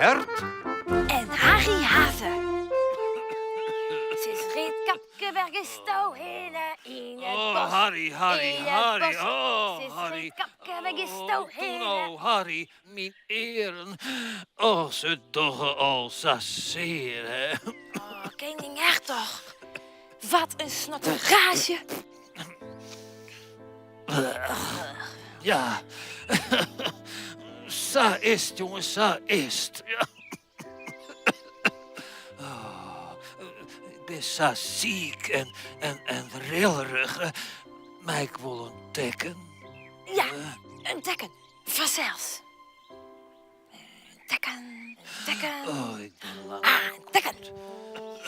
Hert. En Harry Haze. Sis Readkapke, wêr gisto hinne? Yn it Oh, bos. Harry, Harry, Yn it Harry, bos. oh, Sis Harry. Readkapke, wêr gisto Oh, hinne? Oh, Harry, myn earen. Oh, se dogge al sa sear, hè. Oh, kening Hert toch. Wat in snotteraazje. Ja, sa is 't, jonge, sa is 't. Ja. Oh, ik bin sa siik en, en, en rillerich. Mei ik wol in tekken? Ja, in tekken, fansels. In tekken, in tekken. Oh, ik bin lang. Ah, in tekken.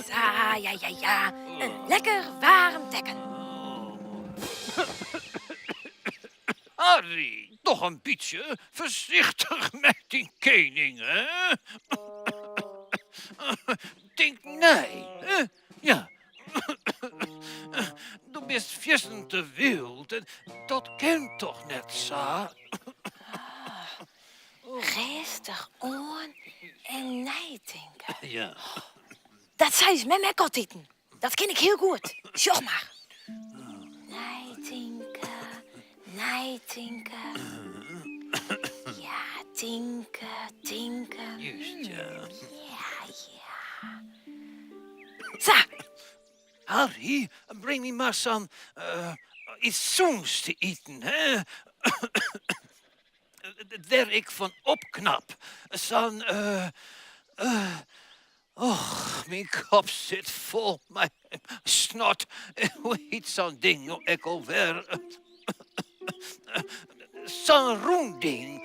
Sa, ja, ja, ja. In lekker waarm tekken. Harry, doch in bytsje foarsichtich mei dyn kening, hè? Tink nei, hè? Ja. Do bist fierstente wyld en dat kin toch net sa? Rêstich oan en neitinke. Ja. Dat sei ús mem ek altiten. Dat kin ik hiel goed. Sjoch mar. Neitinke, neitinke. Ja, tinke, tinke. Just, ja. Ja, ja. Sa. Harry, bring my mar sa'n uh, iets sûns te iten, hè? Dêr't ik fan opknap. Sa'n uh, uh, Och, myn kop sit fol mei snot. Hoe hjit sa'n ding no ek alwer? Sa'n rûn ding.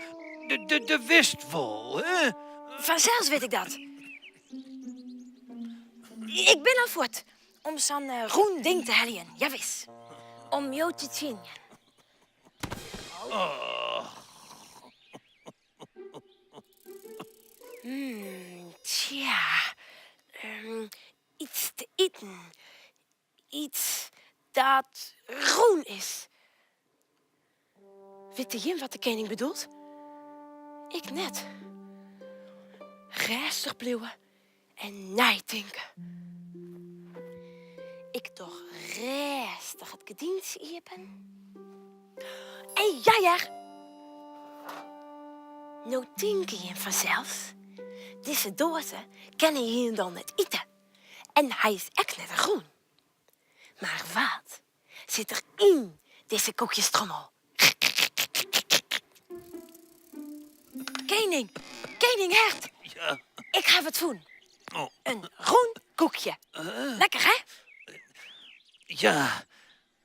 Do witst wol, hè? Fansels wit ik dat. Ik bin al fuort om sa'n rûn ding te heljen, jawis. Om jo te tsjinjen. Hmm, tsja, iets te iten. Iets dat rûn is. Witte jim wat de kening bedoelt? Ik net. Rêstich bliuwe en neitinke. Ik doch rêstich it gerdyntsje iepen. En ja hear! No tinke jim fansels, dizze doaze kinne je hielendal net ite en hy is ek net rûn. Mar wat sit der yn dizze koekjestrommel? Kening, kening Hert, Ja. ik haw it fûn. Oh. In rûn koekje. Lekker, hè? Ja,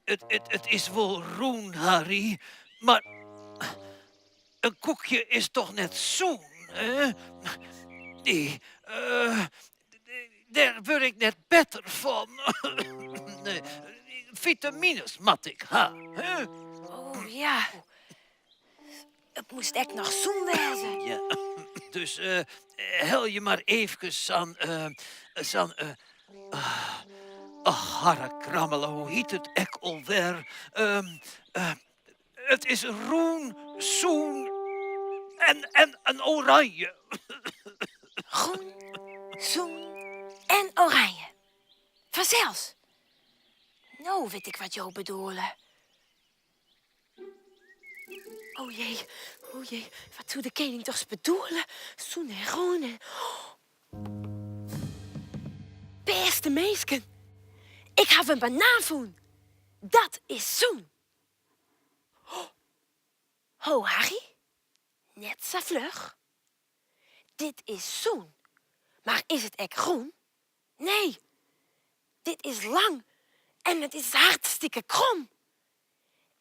it, it, it is wol rûn, Harry, mar in koekje is toch net sûn, hè? Nee, eh, dêr wurd ik net better fan. Nee, fitamines moat ik ha, hè? Oh ja, it moast ek noch sûn wêze. Ja, dus eh, helje mar eefkes sa'n, eh, sa'n, eh, ach, harrekrammele, hoe hjit it ek alwer? Ehm, eh, it is rûn, sûn en, en, en oranje. Rûn, sûn en oranje. Fansels. No wit ik wat jo bedoele. O jee, o jee, wat soe de kening dochs bedoele? Sûn en rûn en... Bêste minsken, ik haw in banaan fûn. Dat is sûn. Ho Harry, net sa fluch. Dit is sûn, mar is it ek rûn? Nee, dit is lang en it is hartstikke krom.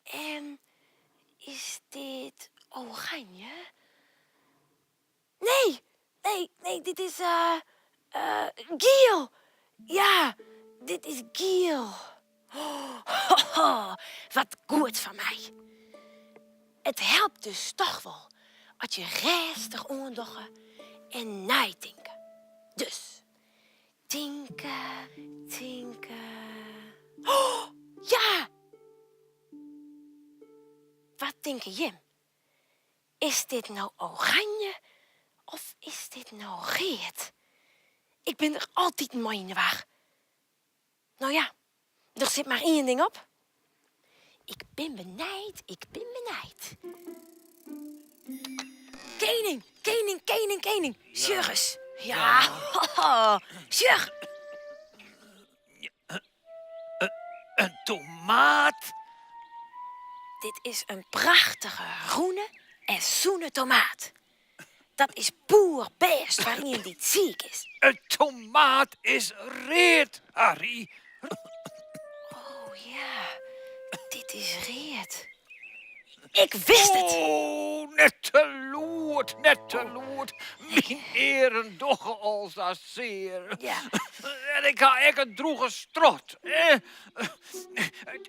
En is dit oranje? Nee, nee, nee, dit is eh, eh, giel. Ja, dit is giel. Oh, wat goed fan my. It helpt dus toch wol as je rêstich oan dogge en neitinke. Dus tinke, tinke. Oh, ja! Wat tinke jim? Is dit no oranje? Of is dit no read? Ik bin der altiten mei yn de war. No ja, der sit mar ien ding op. Ik bin benijd, ik bin benijd. Kening, kening, kening, kening. Sjoch ris. Ja, sjoch. In tomaat? Dit is in prachtige rûne en sûne tomaat. Dat is poerbêst foar ien dy't siik is. In tomaat is read, Harry. Oh ja, dit is read. Ik wist it! Oh, net te lûd, net te lûd. Myn earen dogge al sa sear. Ja. En ik ha ek in drûge strot.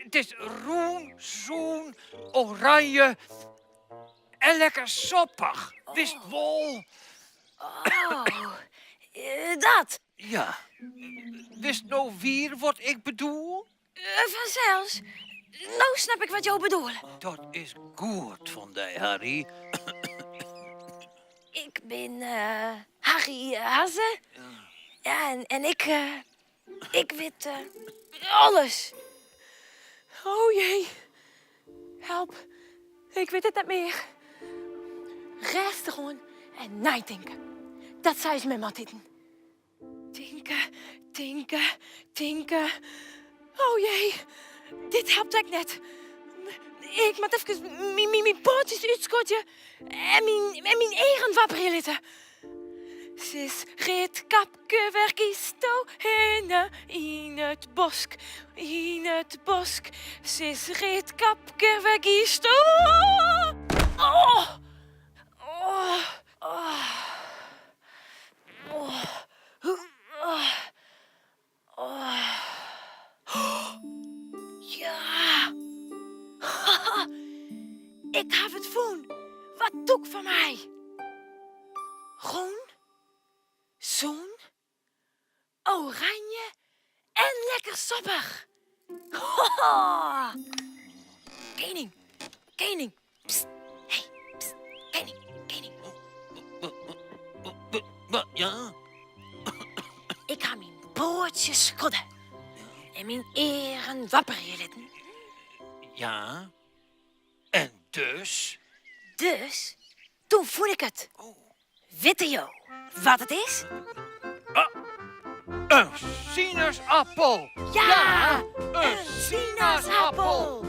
It is rûn, sûn, oranje en lekker soppich. Witst wol? Oh, dat. Ja. Witst no wier wat ik bedoel? Fansels. No snap ik wat jo bedoele. Dat is goed fan dy, Harry. Ik bin Harry Hazze. Ja, en, en ik, ik wit alles. Oh jee. Help. Ik wit it net mear. Rêstich oan en neitinke. Dat sei ús mem altiten. Tinke, tinke, tinke. Oh jee, dit helpt ek net. Ik moat efkes myn poatsjes útskodzje en myn eagen wapperje litte. Sis Readkapke, wêr giesto hinne? Yn it bosk, yn it bosk. Sis Readkapke, wêr giesto? Oh, oh, oh. Ja! Ik haw it fûn! Wat tûk fan my! Rûn, sûn, oranje en lekker soppich! Kening, kening, Psst, hey, psst, kening, kening. Ja? Ik ha myn poatsjes skodde en myn earen wapperje litten. Ja, en dus? Dus, toen fûn ik it. Witte jo wat it is? In sinesappel! Ja, in sinesappel!